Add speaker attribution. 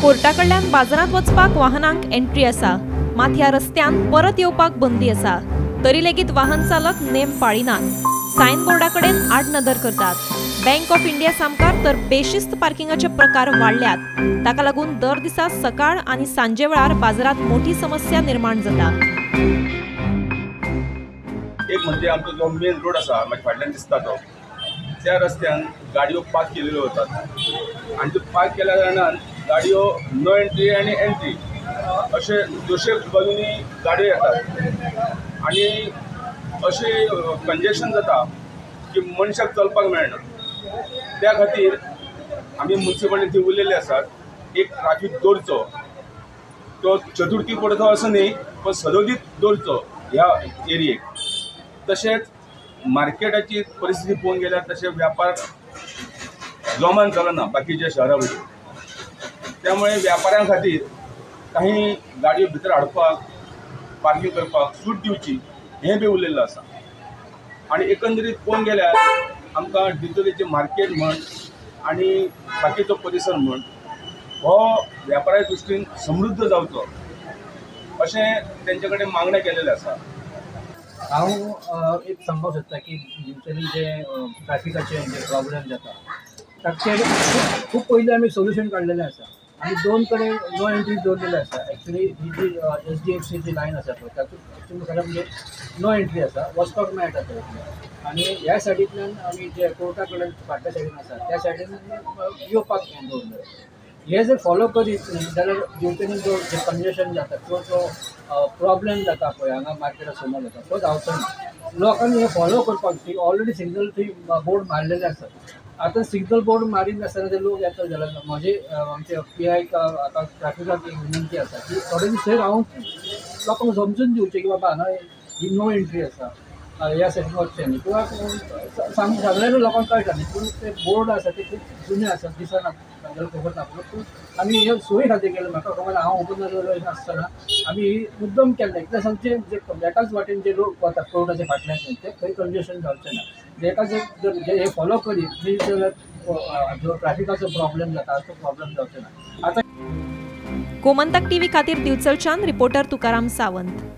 Speaker 1: Carta कडल्यान बाजारांत वचपाक वाहनांक एंट्री आसा, मात ह्या रस्त्यान परत येवपाक बंदी आसा. तरी लेगीत वाहन चालक नेम पाळिनात, सायन बोर्डा कडेन आडनदर करतात. बँक ऑफ इंडिया सामकार तर बेशिस्त पार्किंगाचे प्रकार वाडल्यात. ताका लागून दर दिसा सकाळ आनी सांजे वेळार बाजारांत मोठी समस्या निर्माण जाता.
Speaker 2: एक म्हणजे आमचो जो मेन रोड आसा, म्हाज्या फाटल्यान दिसता तो, त्या रस्त्यान गाडयो पार्क केलेल्यो वतात आनी त्यो पार्क केल्या कारणान गाडयो नो एंट्री आनी एंट्री अशे दोशे बाजूनी गाडयो येतात आनी अशें कंजेशन जाता की मनशाक चलपाक मेळना. त्या खातीर आमी मुन्सिपालिटी उलयल्ले आसात, एक ट्राफीक दवरचो, तो चतुर्थी पडतो असो न्ही पण सदोदीत दवरचो ह्या एरियेक. तशेंच मार्केटाची परिस्थिती पळोवंक गेल्यार तशें व्यापार जोमान चलना बाकीच्या शहरा वयली, त्यामुळे व्यापाऱ्यां खातीर काही गाडयो भितर हाडपाक पार्किंग करपाक सूट दिवची हें बी उलयल्लें आसा. आनी एकंदरीत पळोवंक गेल्यार आमकां दिवचलेचें मार्केट म्हण आनी बाकीचो परिसर म्हण हो व्यापाऱ्या दृश्टीन समृद्ध जावचो अशें तेंचे कडेन मागणें केलेलें आसा.
Speaker 3: हांव एक सांगपाक सोदता की दिवचली जे ट्रॅफिकाचे जे प्रॉब्लेम जाता ताचेर खूब पयलीं आमी सोल्युशन काडलेलें आसा आनी दोन कडेन नो एंट्री दवरलेले आसा. एक्चुली ही जी HDFC जी लायन आसा पळय तातूंत एक्चुली खरें म्हणजे नो एंट्री आसा, वचपाक मेळटा थंय. आनी ह्या सायडींतल्यान आमी जे कोर्टा कडेन फाटल्या सायडीन आसा त्या सायडीन येवपाक हें दवरलें. हे जर फॉलो करीत न्ही जाल्यार दिवचली जो कंजेशन जाता किंवा जो प्रॉब्लेम जाता पळय हांगा मार्केटा समोर जाता तो जावचो ना. लोकांनी हे फॉलो करपाक ती ऑलरेडी सिग्नल थंय बोर्ड मारलेले आसात. आतां सिग्नल बोर्ड मारिनासतना ते लोक येता जाल्यार म्हजे आमचे PI आतां ट्रॅफिकाक एक विनंती आसा की थोडे दीस थंय रावन लोकांक समजून दिवचें की बाबा हांगा ही नो एंट्री आसा, ह्या सायडीन वचचें न्ही, किंवा सगळ्या लोकांक कळटा न्ही, पूण ते बोर्ड आसा ते खूब जुने आसा, दिसना, तांकां खबर ना. पूण आमी हे सोयी खातीर केलें. म्हाका खबर हांव ओपन आसतना आमी ही मुद्दम केल्लें कित्याक सांगचें जे एकाच वाटेन जे लोक वतात कोर्टाच्या फाटल्यान ते खंय कंजेशन जावचें ना. एकाच जर हे फॉलो करीत न्ही जाल्यार जो ट्रॅफिकाचो प्रॉब्लेम जाता तो प्रॉब्लेम जावचो ना. आतां
Speaker 1: गोमंतक टीव्ही खातीर दिवचलच्यान रिपोर्टर तुकाराम सावंत.